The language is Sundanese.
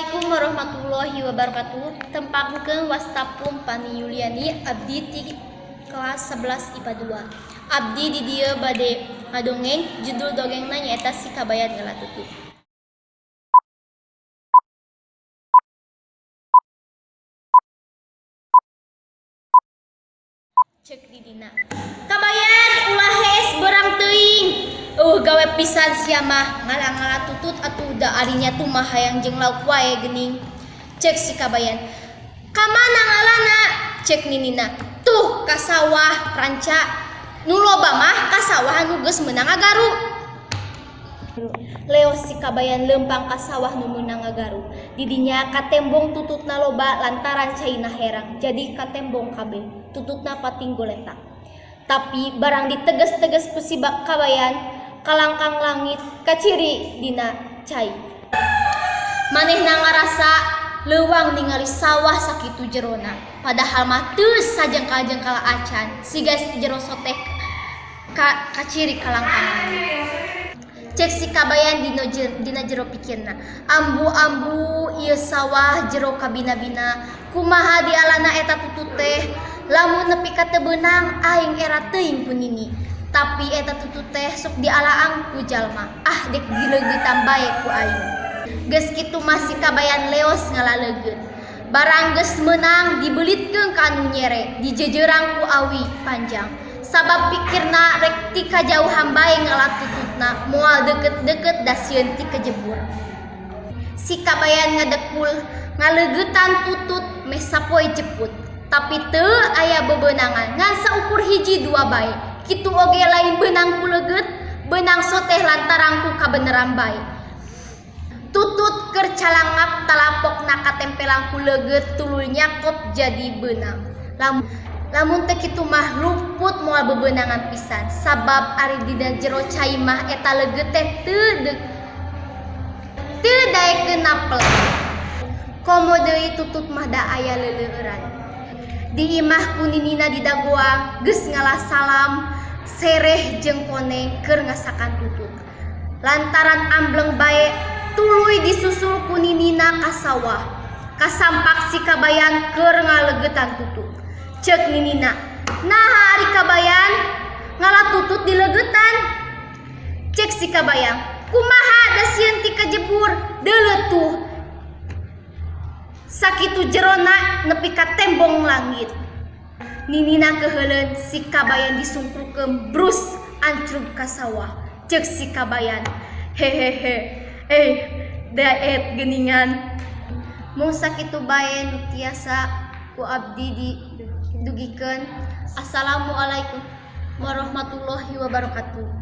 Assalamualaikum warahmatullahi wabarakatuh. Tepangkeun, wasta pun Pani Yuliani, abdi ti kelas 11 IPA 2. Abdi di dieu bade ngadongeng, judul dongengna nyaeta Si Kabayan Ngala Tutut. Cek Ninina. "Kabayan, ulah hees beurang teuing. Euweuh gawe pisan sia mah, ngala-ngala tutut atuh, da ari nyatu mah hayang jeung lauk wae geuning." Cek si Kabayan. "Ka mana ngalana?" Cek Ninina. "Tuh, ka sawah ranca. Nu loba mah ka sawah anu geus meunang ngagaru." Leos si Kabayan leumpang ka sawah nu meunang ngagaru. Di dinya katembong tututna loba lantaran caina herang jadi katembong kabeh. Tututna pating goletak. Tapi barang diteges-teges ku si Kabayan, kalangkang langit kaciri dina cai. Manehna ngarasa leuwang ningali sawah sakitu jerona. Padahal mah teu sajengkal-jengkal acan, siga jero soteh kaciri kalangkang langit. Cek si Kabayan dina jero pikirna, "Ambu-ambu, ieu sawah jero kabina-bina, kumaha dialana eta tutut teh? Lamun nepi ka teu beunang, aing era teuing ku Nini. Tapi eta tutut teh sok dialaang ku jalma. Ah, dek dileugeutan bae ku aing." Geus kitu mah si Kabayan leos ngala leugeut. Barang geus meunang, dibelitkeun ka anu nyere, dijejerang ku awi panjang. Sabab pikirna rek ti kajauhan bae ngala tututna, moal deukeut-deukeut da sieun ti kejebur. Si Kabayan ngadekul ngaleugeutan tutut meh sapoe jeput. Tapi teu aya bebeunangan, ngan saukur hiji dua bae. Kitu oge lain beunang ku leugeut, beunang soteh lantaran ku kabeneran bae. Tutut keur calangap, talapokna katempelang ku leugeut, tuluy nyakop jadi beunang. Lamun teu kitu mah luput moal bebeunangan pisan, sabab ari dina jero cai mah eta leugeut teh teu daekeun napel. Komo deui tutut mah da aya leuleueuran. Di imah ku Ninina didagoan, geus ngala salam, sereh jeung koneng keur ngasakan tutut. Lantaran ambleng bae, tuluy disusul ku Ninina ka sawah. Kasampak si Kabayan keur ngaleugetan tutut. Cek Ninina, "Naha ari Kabayan ngala tutut dileugetan?" Cek si Kabayan, "Kumaha, da sieun ti kajebur? Deuleu tuh, sakitu jerona nepi ka tembong langit." Ninina keheuleun, si Kabayan disungkrukeun, brus ancrub ka sawah. Cek si Kabayan, "Hehehe, eh, daet geuningan." Mung sakitu bae nu tiasa ku abdi didugikeun. Assalamualaikum warahmatullahi wabarakatuh.